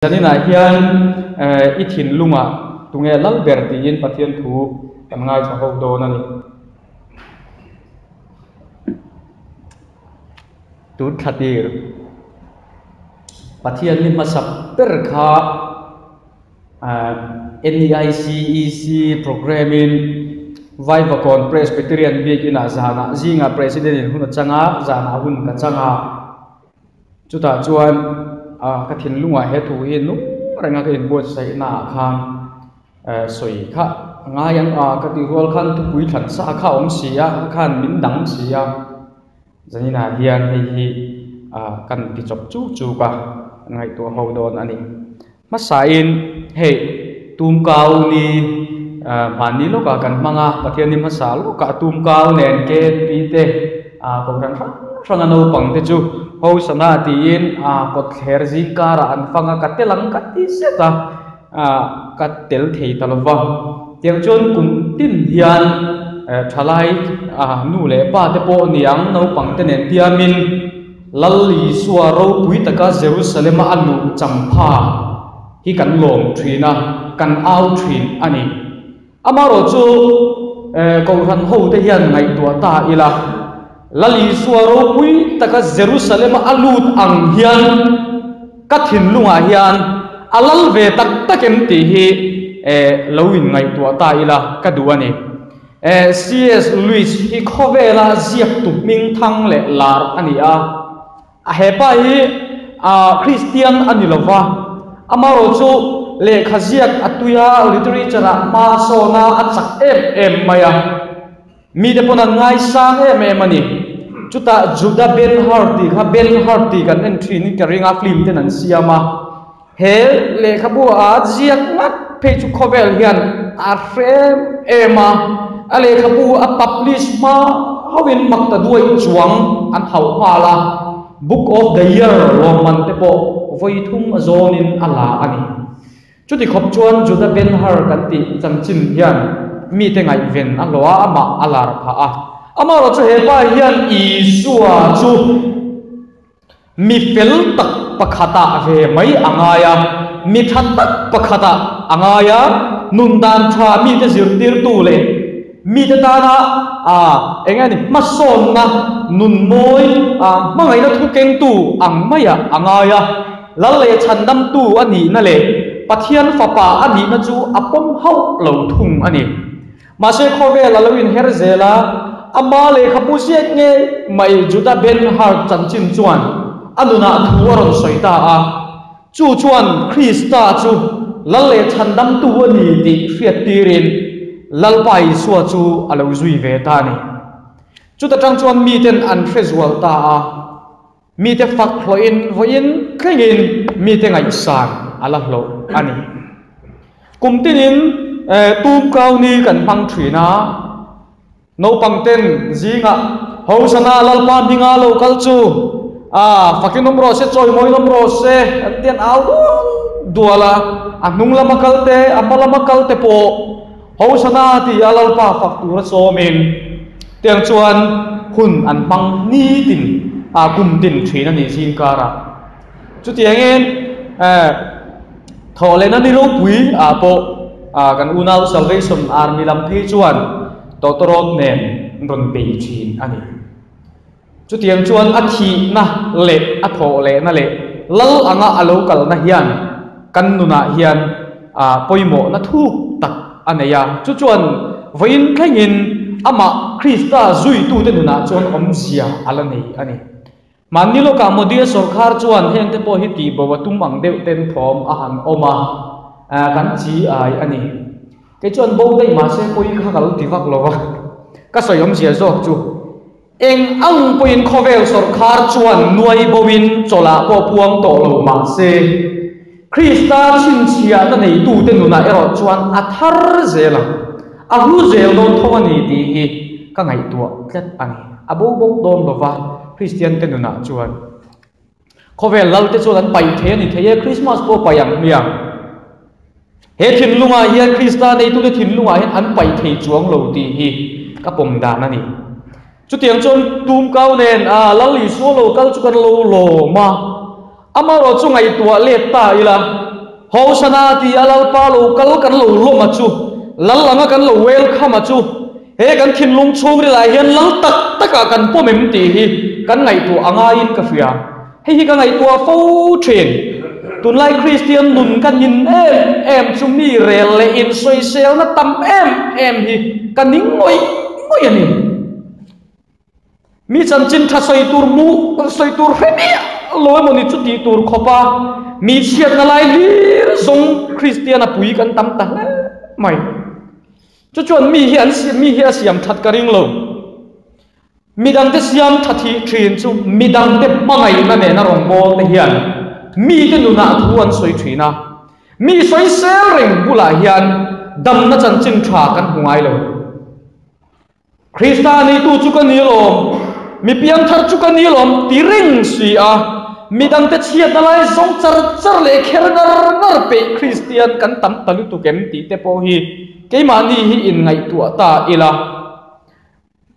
Zaninah hian i thinlungah tunge lal ber tiin Pathian thu kan ngaithla ho dawn a ni. Tun thla tir Pathian ni hmasa ber kha NEICEC programme in Vaivakawn Presbyterian Biakinah zanah zingah President in hun a chang a, zanah hun ka chang a. Chutah chuan ka thinlungah he thu hi nung renga ka inbuatsaih naah khan sawi kha a ngai ang a, ka tih rual khan thupui thlan sa kha a awm si a, kha khan min dang si a, zaninah hian hei hi kan ti chawp chuk chuk a, kan ngaihtuah ho dawn a ni. Hmasain hei tumkau ni hmanni lawkah kan hmang a, Pathian ni hmasa lawkah tumkau nen KNP te kohhran hrang hranga naupang te chu Hosana tiin kawtthler zingkarah an fang a, ka tel ang ka ti zet a, ka tel thei ta lo va. Tiang chuan kum tin hian thalai nu leh pa te pawh niang naupang te nen tiamin, Lal Isua ropui taka Jerusalem-a a luh champha hi kan lawm thin a, kan au thin a ni. Amaherawh chu Kohhran hote hian ngaihtuah ta ila, Lal Isua ropui taka Jerusalem-a a lut ang hian ka thinlungah hian a lal ve tak tak em tih hi lo inngaihtuah ta ila ka duh a ni. CS Lewis hi khawvela ziaktu hming thang leh lar a ni a. A hepa hi Kristian a ni lo va, amaherawh chu lehkha ziak a tui a, literature-ah hma a sawn a, a chak em em mai a. Mite pawn an ngaisang em em a ni. Chutah Judah Ben-Hur tih kha Ben-Hur tih kan en thin ka ring a, film ten an siam a. He lehkhabu a ziak ngat phei chu khawvel hian a hrem em a, a lehkhabu a publish hma hauhin mak ta duai chuang an hauh nghal a, Book of the Year lawmman te pawh vawi thum a zawnin a la a ni. Chuti khawp chuan Judah Ben-Hur kan tih chanchin hian mite ngaihven a hlawh a, amah a lar phah a. Amaherawhchu he pa hian Isua chu. Mi fel tak pakhatah ve mai a ngai a, mi tha tak pakhatah a ngai a, nun dan tha mite zirtirtu leh mite tana eng nge ni hmasawnna nun mawi hmangaihna thu kengtu ang maiah a ngai a, Lal leh chhandamtu a nihna leh Pathian fapa a nihna chu a pawm hauh lo thung a ni. Mahse khawvel a lo inher zel a, ama lehkhabu ziak ngei mai Judah Ben-Hur chanchin chuan a nunah thu a rawn sawi ta a. Chu chuan Krista chu Lal leh Chhandamtu a ni tih hriattirin Lalpa Isua chu a lo zui ve ta a ni. Chuta tang chuan miten an hre zual ta a. Mite fak hlawhin vawiin thlengin mite ngaihsan a la hlawh a ni. Kum tinin tum kau ni kan hmang thin a, naupang ten zingah Hosana Lalpa hminga lo kal chu a fakin awm rawh se, chawimawiin awm rawh se an ti an au dual dual a, a hnung lama kal te, a hma lama kal te pawh Hosana ti a Lalpa fak tura sawmin tiang chuan hun an hmang nitin a kum tin thin a nih zing karah. Chutiangin thawh lehna ni ropui ah pawh kan unau Salvation Army lam phei chuan tawtawrawt nen rawn bei thin a ni. Chutiang chuan a thihna leh a thawh lehna leh lal anga a lo kalna hian kan nunah hian pawimawhna thuk tak a nei a. Chu chuan vawiin thlengin amah Krista zuitute nunah chuan awmzia a la nei a ni. Mahni lawkah Modi-a sawrkhar chuan hengte pawh hi tihbo a tum ang deuh ten thawm a han awm a, kan chi ai a ni. Kei chuan bo daih mahse pawi kha ka lo ti vak lo va, ka sawi awmzia zawk chu. Eng ang pawhin khawvel sawrkhar chuan nuai boin chawlh pawh puang tawh lo mah se, Krista chhinchhiahna neitute nunah erawh chuan a thar zel ang, a hlu zel dawn tho a ni tih hi ka ngaihtuah tlat a ni. A bo bawk dawn lo va, Kristiante nunah chuan. Khawvel lalte chuan an paih thei a ni thei e, Krismas pawh paih ang hmiang. He thinlungah hian Krista neitute thinlungah hian an paih thei chuang lo tih hi ka pawm dan a ni. Chutiang chuan tumkau nen a Lal Isua lo kal chu kan lo lawm a, amaherawh chu ngaihtuah let ta ila. Hosana ti a Lalpa lo kal kan lo lawm a chu, Lal anga kan lo welcome a chu, he kan thinlung chhungril ah hian Lal tak tak ah kan pawm em tih hi kan ngaihtuah a ngaiin ka hria. Hei hi ka ngaihtuah fo thin. Tunlai Kristian nun ka nin em em chu mi rel leh insawiselna tam em em hi ka ning ngawih ngawih a ni. Mi chanchin tha sawi tur mu sawi tur hre miah lo emaw ni chu tih tur khawp a, mi chhiatna lai hlir zawng Kristian a pui kan tam ta hle mai. Chu chuan mi hi an mi hi a siam that ka ring lo. Midangte siam tha thih thin chu midangte hmangaihna nena rawngbawlte hian mite nunah thu an sawi thin a. Mi sawisel reng bulah hian damna chanchin tha kan hmu ngai lo. Krista neitu chu ka ni lawm, mi piangthar chu ka ni lawm ti reng si a, midangte chhiatna lai zawng char char leh kher ngar ngar peih Kristian kan tam ta lutuk em tih te pawh hi keimahni hi inngaihtuah ta ila.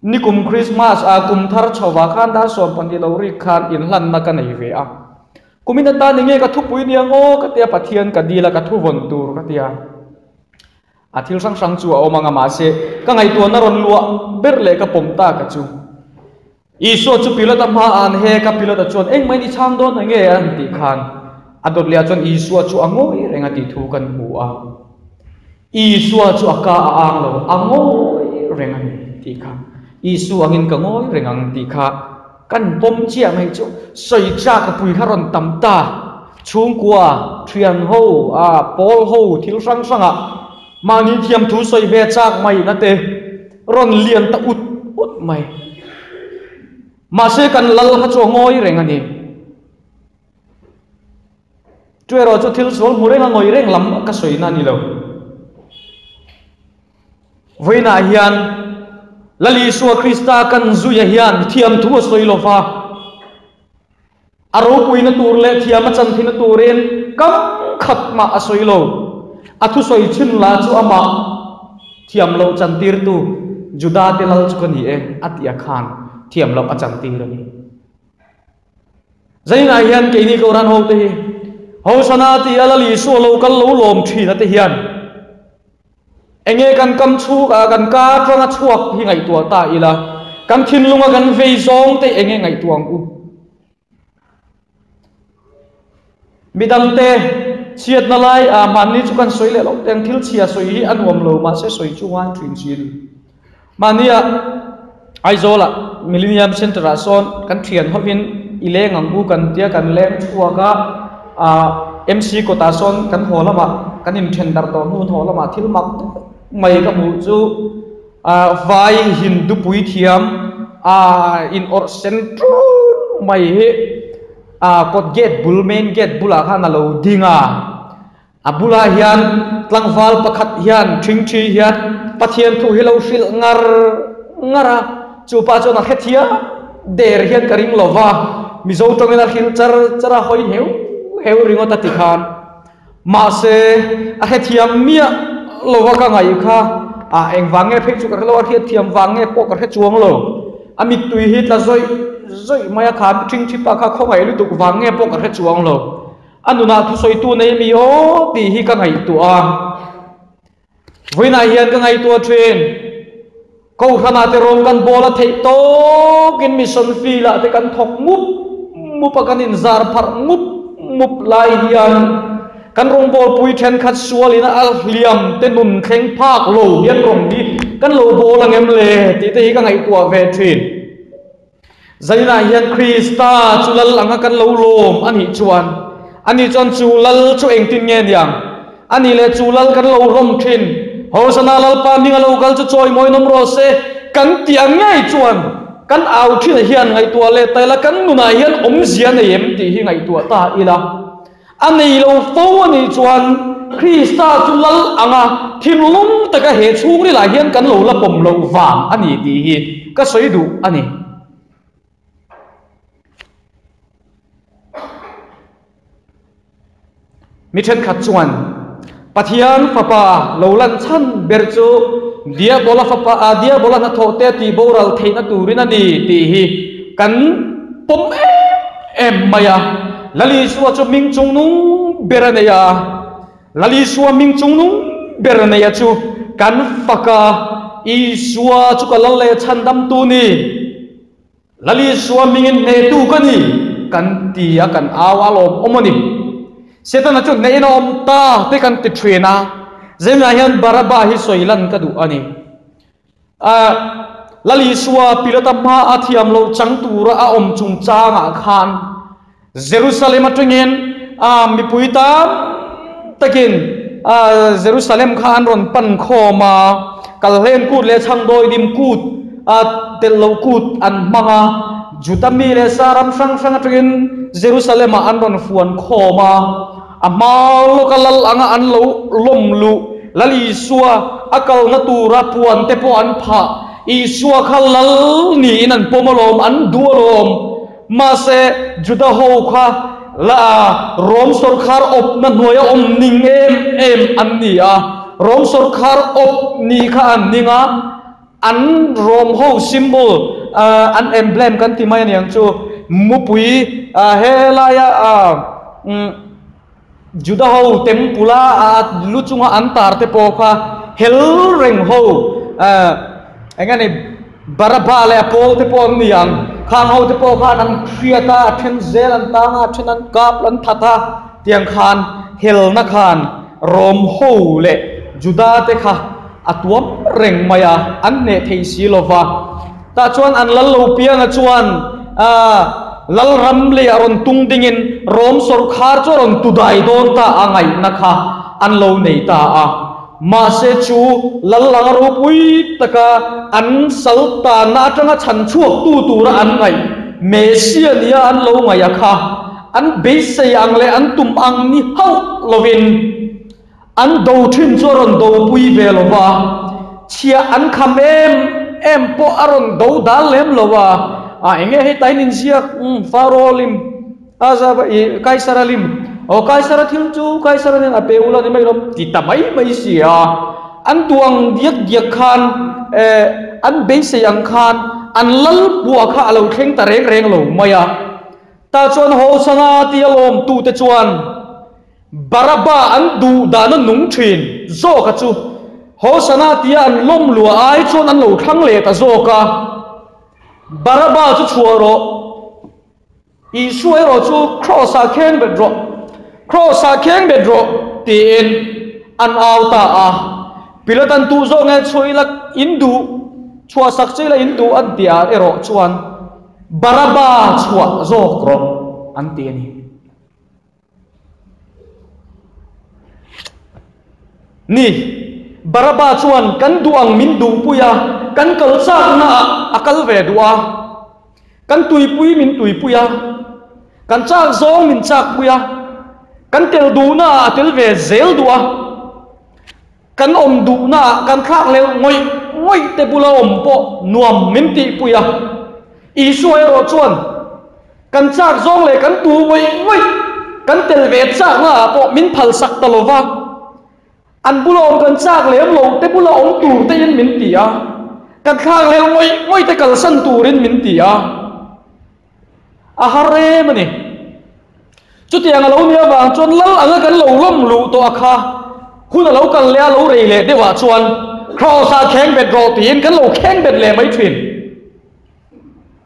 Nikum Krismas ah kum thar chhovah khan dar 12 lo rik khan inhlanna ka nei ve a. Kumin atan enge ka thupui nia ngaw ka tia Pathian ka dil a ka thu vawn tur ka tia. A thil hrang hrang chu a awm ang a, mahse, ka ngaihtuahna rawn luah ber leh ka pawm tak a chu. Isua chu Pilata hmaah an hek a, Pilata chuan, Engmah in i chhang dawn eng nge? a han tih khan, a dawt leh ah chuan Isua chu a ngawi reng a tih thu kan hmu a. Isua chu a ka a ang lo, a ngawi reng a ni tih kha. Isua angin ka ngawi reng ang tih kha kan pawm chiah mai chu sawi chak a pui kha rawn tam ta. Chhungkua, thian ho, a pawl ho thil hrang hrangah mahni thiam thu sawi ve chak mai na te rawn lian ta ut ut mai. Mahse kan lal kha chu a ngawi reng a ni. Chu erawh chu thil sual hmu reng a ngawi reng lam ka sawi na a ni lo. Vawiinah hian Lal Isua Krista kan zuia hian thiam thu a sawi lo va. A ropuina tur leh thiam a chan thina turin kam khat mah a sawi lo. A thusawi chhin lah chu amah thiam loh chantirtu Juda te lal chu ka ni e a tih a khan thiam loh a chantir a ni. Zainah hian keini Kohhran ho te hi Hosana ti a Lal Isua lo kal lo lawm thin a te hian Enge kan kam chhuk a kan ka atanga chhuak hi ngaihtuah ta ila, kan thinlunga kan vei zawng te enge ngaihtuah ang u? Midangte chhiatna lai ah mahni chu kan sawi leh lo teng thil chhia sawi hi a nuam lo mahse sawi chu ngai thin si a ni. Mahni ah Aizawl ah Millennium Centre ah sawn kan thian hovin i leng ang u kan tia kan leng chhuak a, ah MC kawtah sawn kan haw lamah kan inthen darh tawh hnu haw lamah thil mak deuh mai ka hmuh chu ah vai Hindu puithiam ah in awrh sen ṭun mai hi ah kawt gate bul main gate bulah khan a lo ding a. A bulah hian tlangval pakhat hian ṭhingṭhi hian Pathian thu hi lo hrilh ngar ngar a, chu pa chuan a hrethiam der hian ka ring lo va, Mizo tawngin a hrilh char char a, hawi heu heu ringawt a ti khan. Mahse, a hrethiam miah lo va ka ngaih kha, a engvang nge phei chu ka hre lo, a hriatthiam vang nge pawh ka hre chuang lo. A mittui hi tla zawih zawih mai a, kha ṭhingṭhi pa kha khawngaih lutuk vang nge pawh ka hre chuang lo. A nunah thusawitu nei mi aw tih hi ka ngaihtuah a. Vawiinah hian ka ngaihtuah thin. Kohhranah te rawng kan bawl a theih tawkin mission field-ah te kan thawk mup mup a, kan inzar pharh mup mup lai hian kan rawngbawlpui thenkhat sualin a hliam te nun thleng phak lo hian rawng hi kan lo bawl ang em le tih te hi ka ngaihtuah ve thin. Zainah hian Krista chu lal anga kan lo lawm a nih chuan, ani chuan chu lal chu engtin nge niang? Ani leh chu lal kan lo rawm thin. Hosana Lalpa hming a lo kal chu chawimawi nawm rawh se kan tih ang ngei chuan kan au thinah hian ngaihtuah leh ta ila kan nunah hian awmzia nei em tih hi ngaihtuah ta ila. A nei lo fo a nih chuan Krista chu lal anga thinlung taka he chhungrilah hian kan lo la pawm loh vang a ni tih hi ka sawi duh a ni. Mi thenkhat chuan Pathian fapa lo lan chhan ber chu Diabola fapa a Diabola hnathawh te tih boral theihna turin a ni tih hi kan pawm em em mai a. Lal Isua chu hming chung nung ber a nei a. Lal Isua hming chungnung ber neia chu kan fak a, Isua chu ka lal leh chhandamtu ni. Lal Isua hmingin hnehtu ka ni kan ti a, kan au a lawm awm a ni. Setana chu hnehin a awm ta te kan ti thin a, Zeinah hian Baraba hi sawi lan ka duh a ni. A Lal Isua Pilata hma a thiam loh chang tura a awm chungchangah khan Jerusalem atangin a mipui tam takin a Jerusalem kha an rawn pan khawm a, Kalhlen kut leh Chhangdawidim kut a telh loh kut an hmang a, Juda mi leh sa ram hrang hrang atangin Jerusalem ah an rawn fuan khawm a, a hma lawka lal anga an lo lawm luh Lal Isua a kalna tura puan te pawh an phah, Isua kha lal niin an pawm alawm, an duh alawm. Mahse, Juda ho kha la Rom sawrkhar awpna hnuaia awm ning em em an ni a. Rom sawrkhar awp ni kha an ning a, an Rom ho symbol, an emblem kan ti mai a niang chu, mupui helaia Juda ho temple a lu chunga an tar te pawh kha hel reng ho eng nge ni Baraba leh a pawl te pawh an ni ang khang ho te pawh khan an hriat a a then zel an tang a a then an kap an that a tiang khan helna khan Rom ho leh Juda te kha a tuam reng mai a an hneh thei si lova. Tah chuan an lal lo pianga chuan Lalram lei a rawn tung dingin Rom sawrkhar chu a rawn tu dai dawn ta a ngaihna kha an lo nei ta a. Mahse chu lal anga ropui taka an sal tanna atanga chhan chhuak tu tura an ngaih Messia nia an lo ngaih a kha an beisei ang leh an tum ang ni hauh lovin An do thin chu a rawn do pui ve lo va, chhiah an kham em em pawh a rawn do dal lem lo a, a eng nge hei tain inziak umm Faro lim a za i Kaisara lim aw Kaisara thil chu Kaisara nen a pe ula ni mai lawm ti ta mai mai si a, an duh ang diak diak khan eh an beisei ang khan an lal buah kha a lo thleng ta reng reng lo mai a, tah chuan Hosana tia lawmtute chuan. Baraba an duh dan a nung thin zawk a chu Hosana tia an lawm luah ai chuan an lo thlang leh ta zawk a, Baraba chu chhuah rawh, Isua erawh chu Kraws ah kheng bet rawh, Kraws ah kheng bet rawh tiin an au ta a, Pilatan tuh zawk nge chhuah ila in duh, chhuah sak che ila in duh an ti ah erawh chuan Baraba chhuah zawk rawh an ti a ni. Ni, Baraba chuan kan duh ang min duhpui a, kan kal chakna ah a kal ve duh a, kan tuipui min tuipui a, kan chak zawng min chakpui a, kan tel duhna ah a tel ve zel duh a, kan awm duhna ah kan thlak leh ngawih ngawih te bula awm pawh nuam min tihpui a. Isua erawh chuan Kan chak zawng leh kan tu ngawih ngawih kan tel ve chakna ah pawh min phal sak ta lo va, an bula awm kan chak lem lo te bula awm tur te in min ti a, kan thlak leh ngawih ngawih te kalsan turin min ti a, a har em a ni. Chutiang a lo nih avang chuan lal anga kan lo lawm luh tawh a kha hun a lo kal leh a lo rei leh deuh ah chuan Kraws ah kheng bet rawh tiin kan lo kheng bet leh mai thin.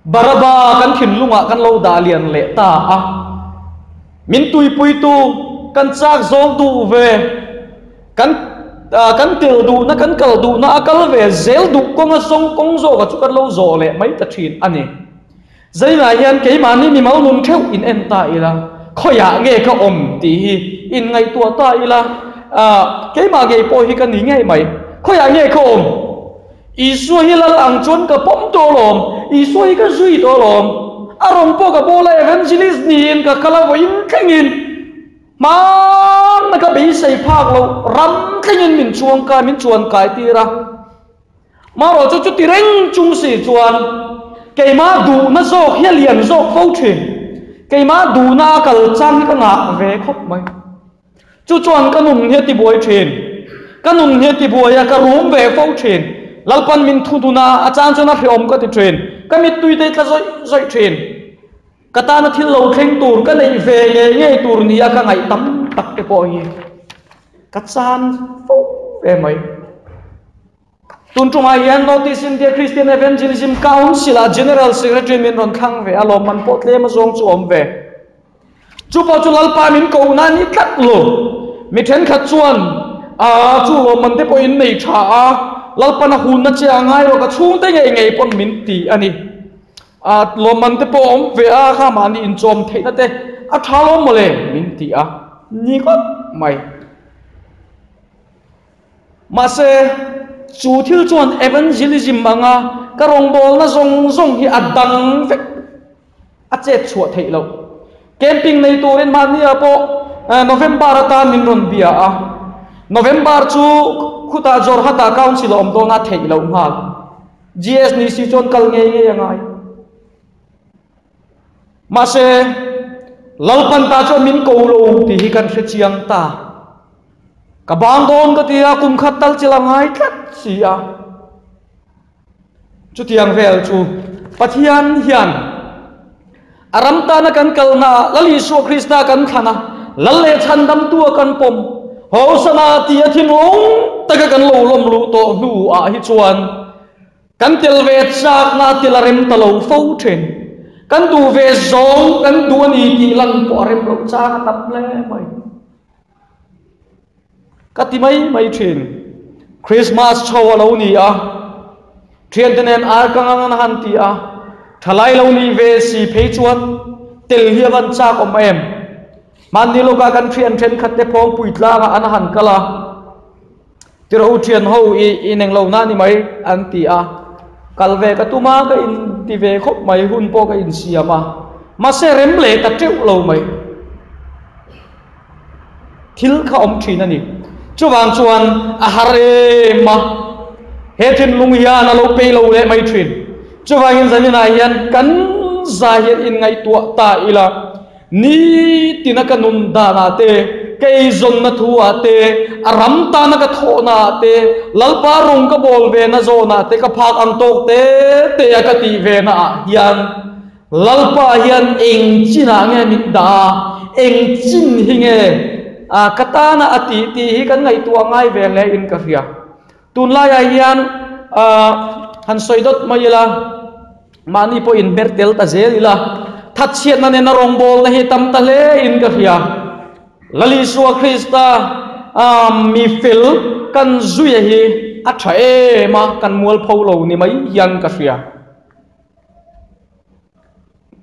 Baraba kan thinlungah kan lo dah lian leh ta a, min tuipuitu kan chak zawng duh ve, kan kan tel duhna kan kal duhna a kal ve zel duh kawnga zawng kawng zawka chu kan lo zawh leh mai ta thin a ni. Zainah hian keimahni mimal nun theuh in en ta ila, khawiah nge ka awm tih hi in ngaihtuah ta ila, keimah ngei pawh hi ka ni ngei mai, khawiah nge ka awm? Isua hi lal ang chuan ka pawm tawh alawm, Isua hi ka zui tawh alawm. A rawn pawh ka bawl a, evangelist niin ka kal a vawiin thlengin hmanna ka beisei phak loh ram thlengin min chuang kai, min chuan kai tir a. Marawh chu chuti reng chung si chuan keimah duhna zawk hi a lian zawk fo thin. Keimah duhna a kal chang hi ka ngah ve khawp mai. Chu chuan ka nun hi a ti buai thin. Ka nun hi a ti buai a, ka rum ve fo thin. Lalpan min thu dun a, a chang chuan a hreawm ka ti thin. Ka mittui te tla zawih zawih thin. Ka tana thil lo thleng tur, ka neih ve ngei ngei tur nia ka ngaih tam tak te pawh hi. Ka chan fo ve mai. Tun tumah hian North East India Christian Evangelism Council ah General Secretary min rawn thlang ve a, lawmman pawh tlem azawng chu awm ve. Chu pawh chu Lalpa min ko na ni tlat lo. Mi thenkhat chuan a chu lawmman te pawh in nei tha a, Lalpan a hunna che a ngai rawh ka chhungte ngei ngei pawn min ti a ni. A lawmman te pawh awm ve a, kha mahni inchawm theihna te a tha lawm mawle min ti a ni ngawt mai. Mahse, chu thil chuan evangelism anga ka rawngbawlna zawng zawng hi a dang vek, a chet chhuah theih loh. Camping nei turin mahnia pawh November atan min rawn bia a, November chu khutah Jorhat-ah Council a awm dawn a theih loh nghal. GS ni si chuan kal ngei ngei a ngai. Mahse, Lalpan ta chuan min ko lo tih hi kan hre chiang ta. Ka bang dawn ka ti a, kum khat tal chil a ngai tlat si a. Chutiang vel chu Pathian hian a ram tana kan kalna ah Lal Isua Krista kan thlan a, Lal leh chhandamtu a kan pawm, Hosana ti a thinlung taka kan lo lawm luh tawh hnu ah hi chuan Kan tel ve chakna a tel a rem ta lo fo thin. Kan duh ve zawng kan duh a ni tih lan pawh a rem loh chang a tam hle mai. Ka ti mai mai thin. Christmas chho a lo ni a, thiante nen ar ka ngang an han ti a, thalai lo nih ve si phei chuan tel hi a van chak awm em? Hmanni lawkah kan thian thenkhat te phawngpui tlangah an han kal a. Tiraw u thian ho i ineng lo na ni mai an ti a, kal ve ka tum a, ka in ti ve khawp mai, hun pawh ka insiam a, mahse rem leh ta teuh lo mai. Thil kha awm thin a ni. Chuvang chuan a har em a, he thinlung hian a lo pei lo leh mai thin. Chuvangin zaninah hian kan za hian inngaihtuah ta ila. Ni tina ka nun danah te, ka eizawnna thu ah te, a ram tana ka thawhna ah te, Lalpa rawng ka bawl ve na zawnah te ka phak ang tawk te te a ka tih ve na ah hian Lalpa hian eng chinah nge min dah a, eng chin hi nge ka tana a tih tih hi kan ngaihtuah ngai ve hle in ka hria. Tunlaiah hian han sawi dawt mai ila, mahni pawh inhmer tel ta zel ila, thatchhiatna nena rawngbawlna hi tam ta hle in ka hria. Lal Isua Krista mi fel kan zuia hi a tha em a, kan mualpho lo ni mai hian ka hria.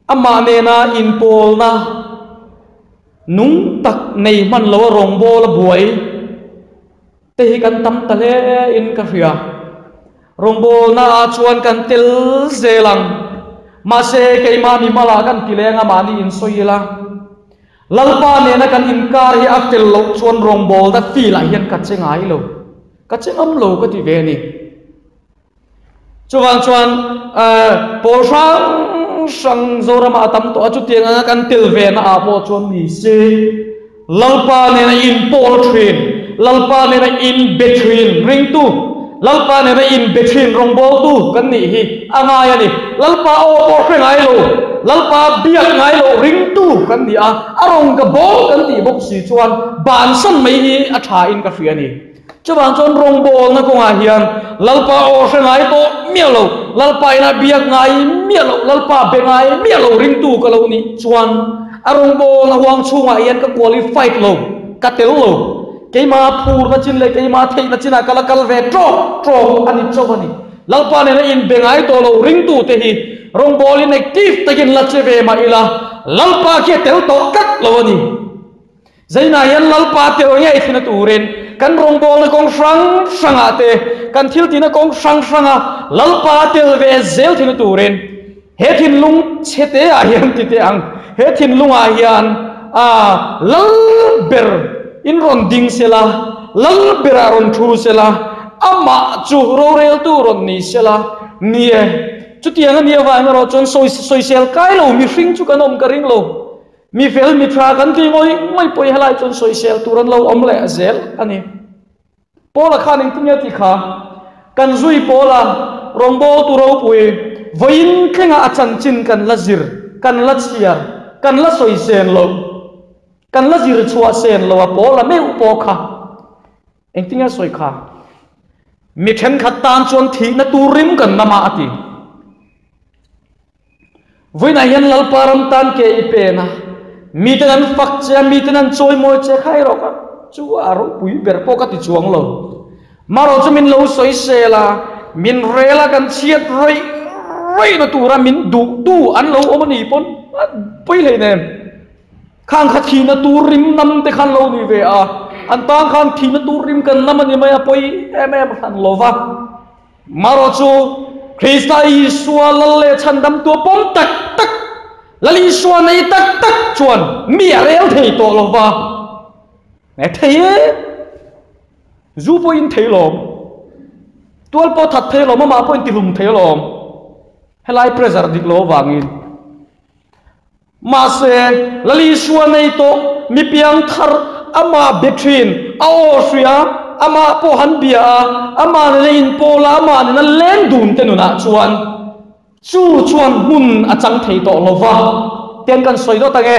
Amah nena inpawlna nung tak nei hman loa rawngbawla buai, Te hi kan tam ta hle in ka hria. Rawngbawlna ah chuan kan tel zel ang. Mahse keimah mi malah kan ti leng a mahni in sawi ila. Lalpa nena kan inkar hi a fel loh chuan rawngbawlna feel ah hian ka che ngai lo. Ka che ngam lo ka ti ve a ni. Chuvang chuan pawl hrang hrang Zoramah a tam tawh a, chutiang anga kan tel ve na ah pawh chuan ni se Lalpa nena inpawl thin, Lalpa nena inbe thin ringtu, Lalpa nena inbe thin rawngbawltu kan nih hi a ngai a ni. Lalpa aw pawh hre ngai lo, Lalpa biak ngai lo ringtu kan ni a, a rawn ka bawl kan tih bawk si chuan bansan mai hi a tha in ka hria a ni. Chuvang chuan rawngbawlna kawngah hian Lalpa aw hre ngai tawh miah lo, Lalpa ina biak ngai miah lo, Lalpa be ngai miah lo ringtu ka lo nih chuan a rawngbawlna huang chhungah hian ka qualified lo, ka tel lo. Keimah phurna chin leh keimah theihna chinah ka la kal ve tawk tawk a ni chauh a ni. Lalpa nena inbe ngai tawh lo ringtute hi rawngbawlin active takin la che ve mah ila Lalpa khi a tel tawh tlat lo a ni. Zainah hian Lalpa tel ngei thina turin kan rawngbawlna kawng hrang hrangah te, kan thil tihna kawng hrang hranga Lalpa tel ve zel thina turin he thinlung chhe te ah hian ti teh ang, he thinlungah hian a Lal ber in rawn ding sela, Lal berah rawn thu sela, amah chu roreltu rawn ni sela, ni e, chutiang a nih avang erawh chuan sawisel kai lo mihring chu kan awm ka ring lo. Mi fel mi tha kan tih ngawih ngawih pawh hi helai chuan sawisel tur an lo awm leh zel a ni. Paula khan engtin nge tih kha kan zui Paula rawngbawltu ropui vawiin thlengah a chanchin kan la zir, kan la chhiar, kan la sawisel lo, kan la zir chhuah sen lo a Paula meuh pawh kha. Engtin nge sawi kha? Mi thenkhat tan chuan thihna tur rim kan nam a, a ti. Vawiinah hian Lalpa ram tan ke i pen a, miten an fak che a, miten an chawimawi che kha erawh ka chu a ropui ber pawh ka ti chuang lo. Marawh chu min lo sawi sel a, min rel a, kan chhiat rawih rawihna tura min duh tu an lo awm a ni pawn a pawi hleinem. Khang kha thihna tur rim nam te khan lo ni ve a, an tan khan thihna tur rim kan nam a ni mai a, pawi em em hran lo va. Marawh chu Krista Isua lal leh chhandamtu a pawm tak tak, Lal Isua nei tak tak chuan mi a rel thei tawh lo va. Nge thei e? Zu pawhin thei lawm, tual pawh that thei lawm, amah pawhin tihlum thei lawm. Helai pressure dik lo avangin. Mahse, Lal Isua nei tawh mi piang thar amah be thin, a aw hria, amah pawh han bia a, amah nena inpawl a, amah nena leng dun te nunah chuan chu chuan hmun a chang thei tawh lo va. Tiang kan sawi dawt ang e.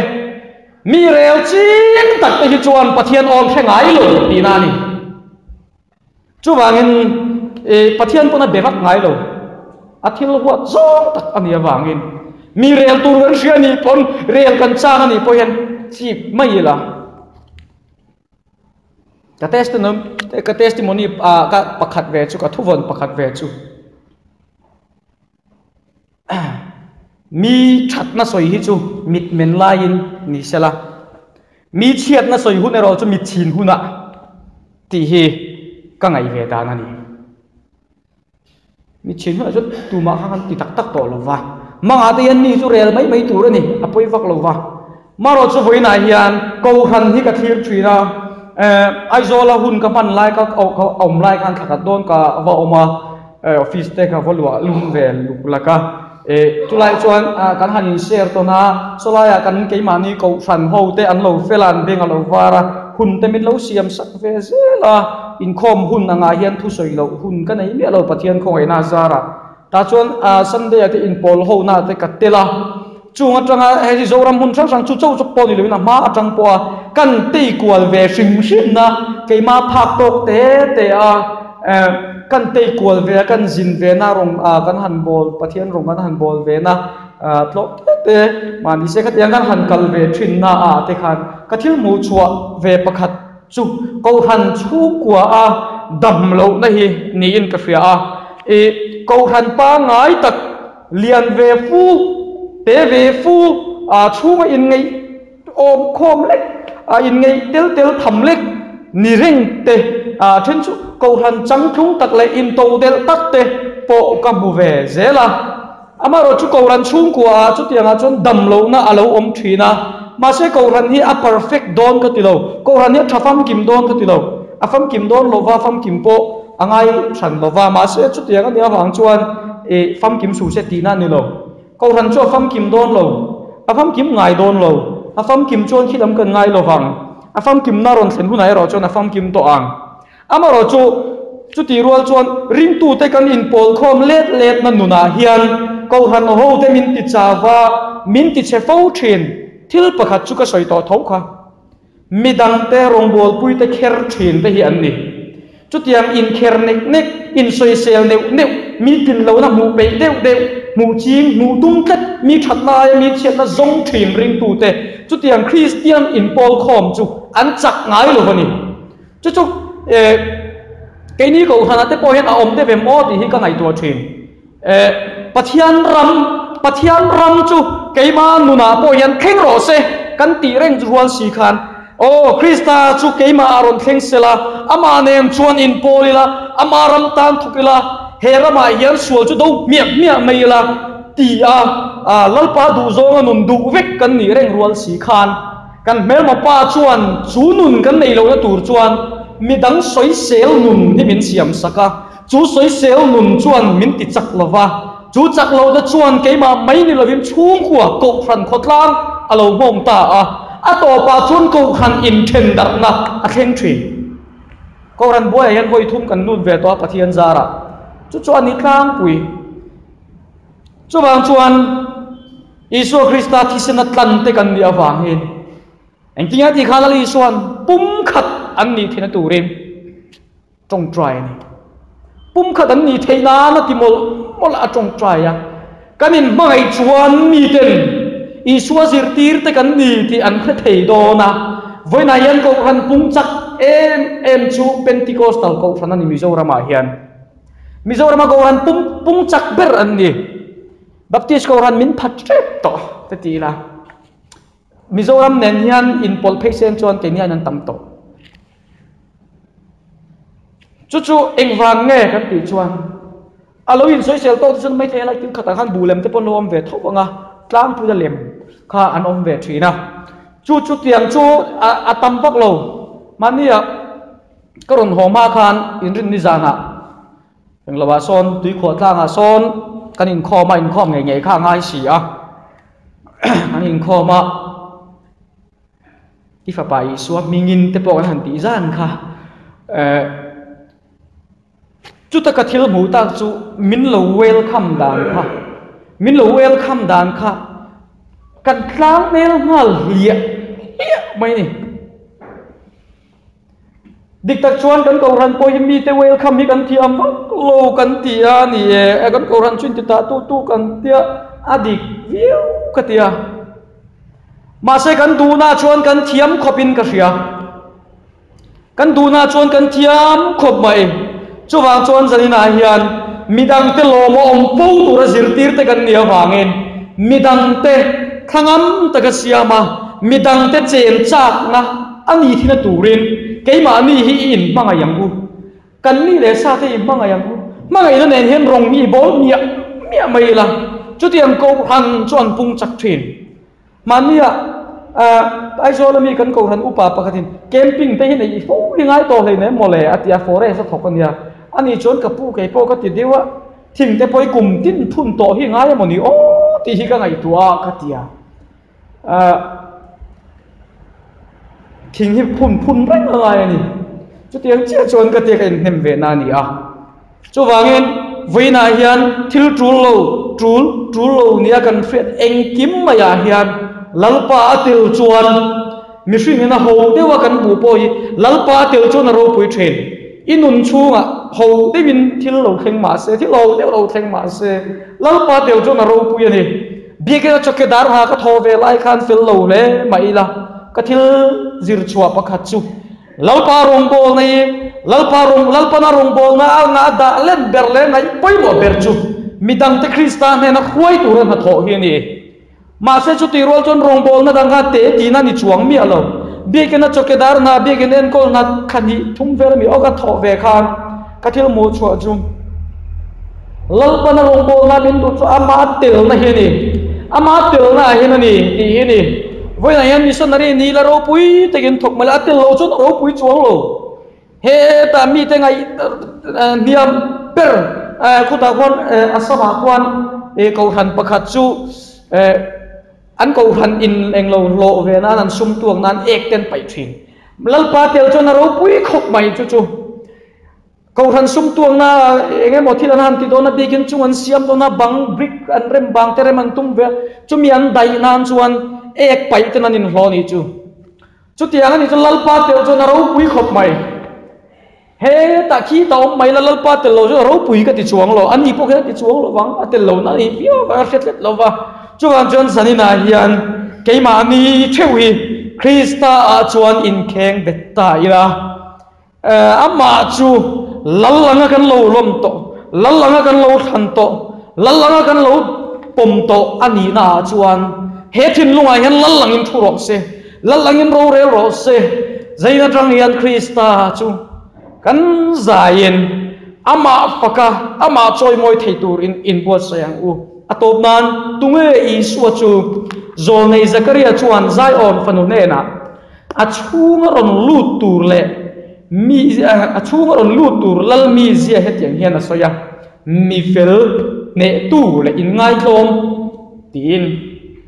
Mi rel ching tak te hi chuan Pathian awn hre ngai lo tihna a ni. Chuvangin Pathian pawn a be vak ngai lo, a thil huat zawng tak a nih avangin mi rel tur kan hria nih pawn rel kan chang a nih pawh hian chip mai ila. Ka testimony ka testimony ah ka pakhat ve chu ka thuvawn pakhat ve chu mi thatna sawi hi chu mit men laiin ni sela. Mi chhiatna sawi hun erawh chu mit chhin hunah tih hi ka ngaih ve dan a ni. Mit chhin hunah chuan tumah kha kan ti tak tak tawh lo va, mangah te hian mi chu rel mai mai tur a ni, a pawi vak lo va. Marawh chu vawiinah hian Kohhran hi ka thlir thin a, eh Aizawla hun ka hman lai ka awm lai khan thla khat dawn ka va awm a, Office te kha va luah lum ve luk lak a, eh chulai chuan kan han in share tawn a, sawlaiah kan keimahni kohhran ho te an lo fel a, an beng a lo var a, hun te min lo siam sak ve zel a, inkhawm hun angah hian thusawi loh hun ka nei miah lo Pathian khawngaihna a zar a, tah chuan Sunday ah te inpawl ho na te ka tel a, chung atanga hei hi Zoram hmun hrang hrang chu chauh chauh pawh ni loin a hma atang pawh a kan tei kual ve hrim hrim na keimah phak tawk te te a. Kan tei kual ve a, kan zin ve na rawng kan han bawl, Pathian rawng kan han bawl ve na tlawh te te mahni se khatiang kan han kal ve thin na ah te khan ka thil hmuh chhuah ve pakhat chu Kohhran chhungkua a dam loh na hi niin ka hria a. I Kohhran pangngai tak lian ve fu, te ve fu chhunga inngeih Awm khawm lek, a inngeih tel tel tham lek ni reng te, a then chu Kohhran changtlung tak leh intodelh tak te pawh ka hmu ve zel a. Amaherawhchu Kohhran chhungkua ah chutiangah chuan dam lohna a lo awm thin a, mahse Kohhran hi a perfect dawn ka ti lo, Kohhran hi a tha famkim dawn ka ti lo, a famkim dawn lova famkim pawh a ngai hran lova, mahse chutiang a nih avang chuan ih famkim suh se tihna a ni lo. Kohhran chu a famkim dawn lo, a famkim ngai dawn lo, a famkim chuan khi lam kan ngai lo vang, a famkimna rawn thlen hunah erawh chuan a famkim tawh ang. Amaherawh chu, chutih rual chuan ringtute kan inpawl khawm let letna nunah hian Kohhran hote min ti chau va, min ti chhe fo thin. Thil pakhat chu ka sawi tawh tho kha. Midangte rawngbawlpuite kher thin te hi an ni. Chutiang inkher nek nek, insawisel neuh neuh, mi tlinlohna hmuh peih deuh deuh, hmuh ching, hmuh tum tlat, mi thatna aia mi chhiatna zawng thin ringtute chutiang Kristian inpawl khawm chu an chak ngai lo a ni. Chu chu eh keini Kohhranah te pawh hian a awm deuh em aw tih hi ka ngaihtuah thin. Eh Pathian ram, Pathian ram chu keimah nunah pawh hian thleng rawh se kan tih reng rual si khan, Aw Krista chu keimah a rawn thleng sel a, amah nen chuan inpawl ila, ama ram tan thawk ila, he ramah hian sual chu do hmiah hmiah mai ila ti a, Lalpa duhzawnga nun duh vek kan nih reng rual si khan, kan hmelma pa chuan chu nun kan nei lohna tur chuan midang sawisel nun hi min siam sak a. Chu sawisel nun chuan min ti chak lo va, chu chak lohna chuan keimah mai ni lovin chhungkua Kohhran khawtlang a lo nghawng ta a, a tawpah chuan Kohhran inthen darhna a thleng thin. Kohhran buaiah hian vawi thum kan lut ve tawh a Pathian zarah chu chu a ni tlangpui. Chuvang chuan Isua Krista thisena tlan te kan nih avangin engtinge tih khan Lal Isua'n pumkhat an nih theihna turin. Ṭawngṭai a ni. Pumkhat an nih theih nan a ti mawlh mawlh a, a ṭawngṭai a. Kan inhmangaih chuan miten Isua zirtirte kan ni tih an hre thei dawn a. Vawiinah hian Kohhran pung chak em em chu Pentecostal Kohhran a ni Mizoramah hian. Mizorama Kohhran pum pung chak ber an ni. Baptist Kohhran min phat ṭep tawh te ti ila. Mizoram nen hian inpawlh phei sen chuan keini aiin an tam tawh. Chu chu engvang nge kan tih chuan a lo insawisel tawk te chuan maithei lai thil khatah khan buh lem te pawh an lo awm ve tho ang a, tlangpuia lem kha an awm ve thin a. Chu chu tiang chu a tam vak lo. Mahnia ka rawn haw hma khan inrinni zanah engloah sawn tuikhuah tlangah sawn kan inkhawm a, inkhawm ngei ngei kha a ngai si a. An inkhawm a. I fapa Isua hmingin te pawh kan han tih zan kha eh chuta ka thil hmuh tak chu min lo welcome dan kha min lo welcome dan kha kan tlang hmel nghal hliah hliah mai ni. Dik tak chuan kan Kohhran pawh hi mite welcome hi kan thiam vak lo kan ti a ni e, kan Kohhran chu inti tah tu tu kan tia a dik viau ka ti a. Mahse kan duhna chuan kan thiam khawpin ka hria. Kan duhna chuan kan thiam khawp mai. Chuvang chuan zaninah hian midangte lawm a awm fo tura zirtirte kan nih avangin midangte thlangam taka siam a, midangte chen chakna a ni thina turin keimahni hi i inhmangaih ang u. Kan ni leh sa te i hmangaih ang u. Hmangaihna nen hian rawng i bawl miah miah mai ila, chutiang Kohhran chu an pung chak thin. Mahnia Aizawl ami kan Kohhran upa pakhatin camping te hi neih fo hi ngai tawh hleinem mawle a ti a, forest a thawk a nia. Ani chuan ka pu kei pawh ka ti deuh a, thing te pawh hi kum tin phun tawh hi ngai emawni aw tih hi ka ngaihtuah a ka ti a. Thing hi phun phun reng a ngai a ni. Chutiang chiah chuan ka tia ka inhnem ve na a ni a. Chuvangin vawiinah hian thil tul lo, tul, tul lo nia kan hriat engkim maiah hian Lalpa a tel chuan mihringin a ho deuha kan hmuh pawh hi Lalpa a tel chuan a ropui thin. I nun chhungah ho deuhin thil lo thleng mah se, thil ho deuh lo thleng mah se, Lalpa tel chuan a ropui a ni. Biakina chawkedar ha ka thaw ve lai khan fel lo hle mah ila, ka thil zir chhuah pakhat chu Lalpa rawngbawlna hi Lalpa rawng Lalpana rawngbawlna a nga a dah len ber leh ngaih pawimawh ber chu midangte Krista hnena hruai tura hnathawh hi a ni. Mahse chutih rual chuan rawngbawlna dang kha te tina ni chuang miah lo. Biakina chawkedar hna, biakin enkawl hna kha hnih thum vel ami awk a thawh ve khan ka thil hmuh chhuah chu Lalpana rawngbawlna min duh chu ama telna hi a ni. Ama telna ah hian a ni tih hi a ni. Vawiinah hian missionary ni la ropui takin thawk mai la, a tel lo chuan a ropui chuang lo. Hetah mite ngaih hniam ber khutah khuan Assam-ah khuan kohhran pakhat chu an kohhran in englo hlawh ve nan an sum tuak nan ek te an paih thin. Lalpa tel chuan a ropui khawp mai chu chu. Kohhran sum tuakna eng emaw thil an han ti dawn a, biakin chung an siam dawn a, bang brick an rem bang te rem an tum ve a, chumi an daih nan chuan ek paih ten an inhlawh a nih chu. Chutiang a nih chuan Lalpa tel chuan a ropui khawp mai. Hetah khi ta awm mai la Lalpa tel lo chu a ropui ka ti chuang lo, ani pawh khian a ti chuang lo vang, a tel lo na a nih viau avang a hriat hlet lo va. Chuvang chuan zaninah hian keimahni theuh hi Krista ah chuan inkheng bet ta ila. Amah chu lal anga kan lo lawm tawh, lal anga kan lo thlan tawh, lal anga kan lo pawm tawh a nihna ah chuan he thinlungah hian lal angin thu rawh se, lal angin rorel rawh se. Zain atang hian Krista chu kan zaiin amah faka, amah chawimawi thei turin inbuatsaih ang u. A tawp nan tunge Isua chu Zawlnei Zakaria chuan Zion fanu hnenah, A chhunga rawn lut tur leh mi a chhunga rawn lut tur lal mi zia hetiang hian a sawi a, Mi fel hnehtu leh inngaitlawm tiin,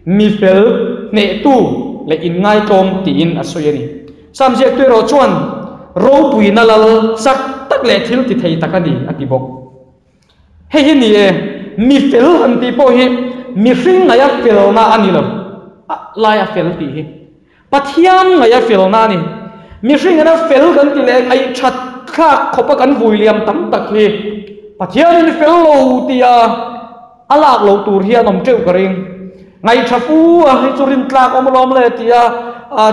mi fel hnehtu leh inngaitlawm tiin a sawi a ni. Sam ziaktu erawh chuan ropuina lal chak tak leh thil ti thei tak a ni a ti bawk. Hei hi ni e, mi fel han tih pawh hi mihring ngaia felna a ni lo, laia fel tih hi. Pathian ngaih a felna a ni. Mihring ina fel kan ti leh ngaih that thlak khawpa kan vui liam tam tak hi Pathianin fel lo tia a lak loh tur hian awm teuh ka ring. Ngaihṭha fu a, hei chu rintlak awm alawm le tia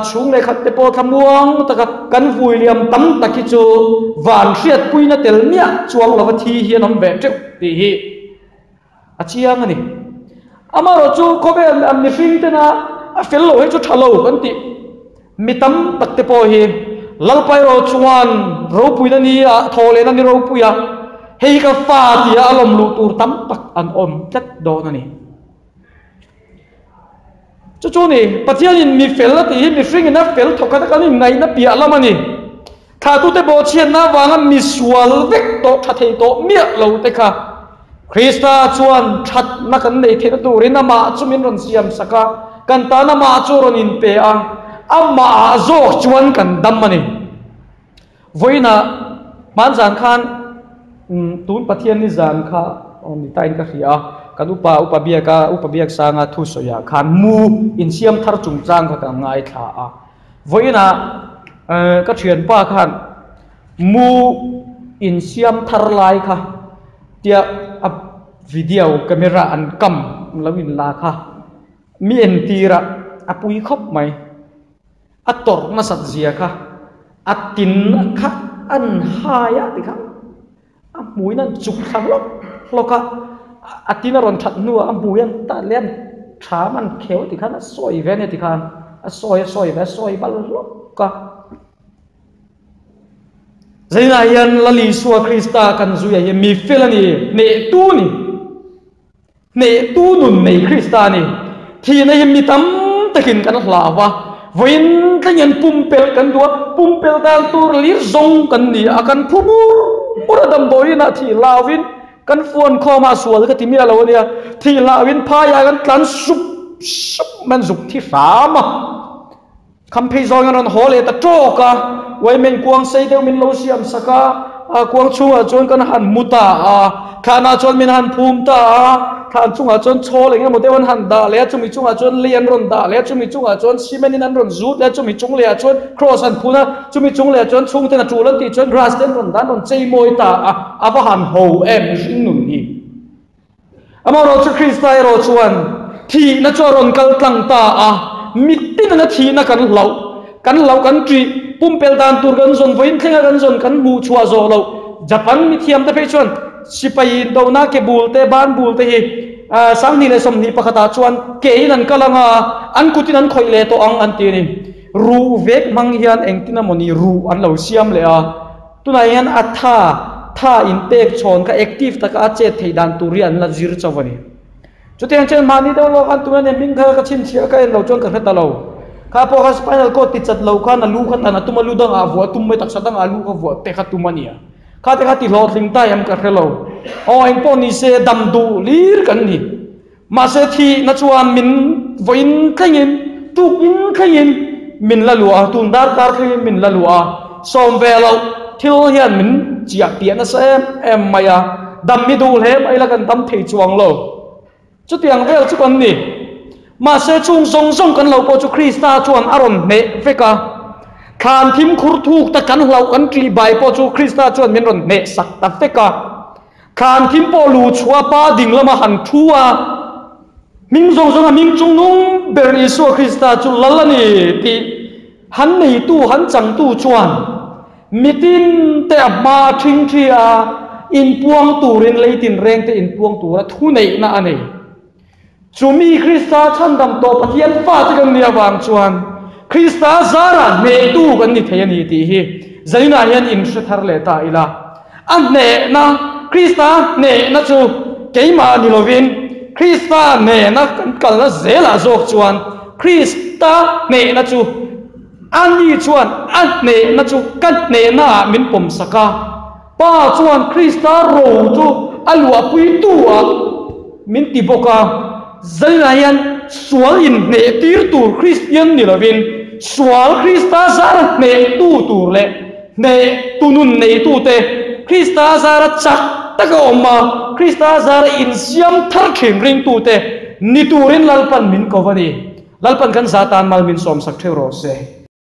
chhung leh khat te pawh thlamuang taka kan vui liam tam tak hi chu van hriatpuina tel miah chuang lova thi hian awm ve teuh tih hi a chiang a ni. Amaherawh chu khawvel mihring tena a fel loh hi chu ṭha lo kan tih mi tam tak te pawh hi Lalpa erawh chuan ropuina ni ah thaw lehna ni ropui a, hei ka fa tia a lawm luh tur tam tak an awm tlat dawn a ni. Chu chu ni, Pathianin mi fel a tih hi mihringin a fel thawk khat a kan inngaihna piah lam a ni. Thlahtute bawhchhiatna avanga mi sual vek tawh tha thei tawh miah lo te kha Krista chuan thatna kan nei theihna turin amah chu min rawn siam sak a, kan tan amah chu rawn inpe a, amahah zawk chuan kan dam a ni. Vawiinah hmanzan khan tun Pathian ni zan kha ni tain ka hria a, kan upa upa biaka upa biak sanga thu sawiah khan mu insiam thar chungchang kha ka ngaithla a. Vawiinah ka thianpa khan mu insiam thar lai kha tia a video camera an kam lo inla kha mi entir a, a pui khawp mai. A tawrh nasat zia kha a tin kha an hai a ti kha a hmuin an chuk thla hlawk hlawk a, a tin a rawn that hnuah a hmui an ta leh an tham an kheu ti khan a sawi ve a nia ti khan a sawi a sawi ve a sawi bal hlawk a. Zainah hian Lal Isua Krista kan zuia hi mi fel a ni, hnehtu a ni. Hnehtu nun nei Krista a ni. Thihna hi mi tam takin kan hlau a, vawiin thlengin pumpelh kan duh a, pumpelh dan tur lir zawng kan ni a, kan phu mur mur a, damdawiinah thih hlauin kan fuan khawm a, sual ka ti miah lo a nia, thih hlauin phaiah kan tlan sup sup mai an zuk thi hram a. Kham phei zawng an rawn haw leh ta tawk a, uaimen kuang sei deuh min lo siam sak a, a kuang chhungah chuan kan han mu ta a, thlanah chuan min han phum ta a, thlan chungah chuan chhawl eng emaw deuh an han dah leh a, chumi chungah chuan lei an rawn dah leh a, chumi chungah chuan cement in an rawn zut leh a, chumi chung lehah chuan cross an phun a, chumi chung lehah chuan chhungten a tul an tih chuan grass te an rawn dah an rawn chei mawi ta a, a va han ho em mihring nun hi. Amaherawhchu Krista erawh chuan thihna chu a rawn kal tlang ta a, mitin anga thihna kan hlauh, kan hlauh kan ṭih, pumpelh dan tur kan zawn, vawiin thlenga kan zawn kan hmuh chhuah zawh loh. Japan mithiam te phei chuan sipai indona ke bul te, ban bul te hi 2021 ah chuan kein an kal ang a, an kutin an khawih leh tawh ang an ti a ni. Ruh vek hmang hian engtin emawni ruh an lo siam leh a. Tunah hian a tha, tha inpek chhawn kha active taka a chet theih dan tur hi an la zir chauh a ni. Chutiang chuan mahni deuh lawk khan tunah nen hming kha ka chhinchhiah ka en lo chuan ka hre ta lo. Kha pawh kha spinal cord ti chat lo khan a lu kha tan a tum a, lu dangah a vuah a tum mai, taksa dangah a lu kha vuah te kha tum a nia. Kha te kha ti hlawhtling ta em ka hre lo. Aw engpawh ni se dam duh lir kan ni. Mahse thihna chuan min vawiin thlengin, tukin thlengin min la luah a, tun darkar thlengin min la luah a, sawm ve loh thil hian min chiah piah nasa em em mai a, dam hi duh hle mai la kan dam thei chuang lo. Chutiang vel chu kan ni. Mahse chung zawng zawng kan lo pawh chu Krista chuan a rawn hneh vek a, thlan thim khur thuk ta kan hlauh kan ṭih bai pawh chu Krista chuan min rawn hneh sak ta vek a. Thlan thim pawh lu chhuah pa ding lama han thu a, hming zawng zawnga hming chungnung ber Isua Krista chu lal a ni tih han neitu, han changtu chuan mitin te a hma a ṭhing ṭhi a, inpuang turin leitin reng te inpuang tura thuneihna a nei. Chumi Krista chhandam tawh Pathian fate kan nih avang chuan Krista zarah hnehtu kan ni thei a ni tih hi zainah hian inhre thar leh ta ila. A hnehna, Krista hnehna chu keimah ni lovin Krista hnehna kan kalna zelah zawk chuan Krista hnehna chu a ni chuan a hnehna chu ka hnehnaah min pawmsak a. Pa chuan Krista ro chu a luahpuitu ah min ti bawk a, zainah hian sual inhneh tir tur Kristian ni lovin sual Krista zara hnehtu tur leh hnehtu nun neitute Krista zara chak taka awm a, Krista zara insiam thar thin ringtute ni turin Lalpan min ko a ni. Lalpan kan zah tan mal min sawmsak theuh rawh se.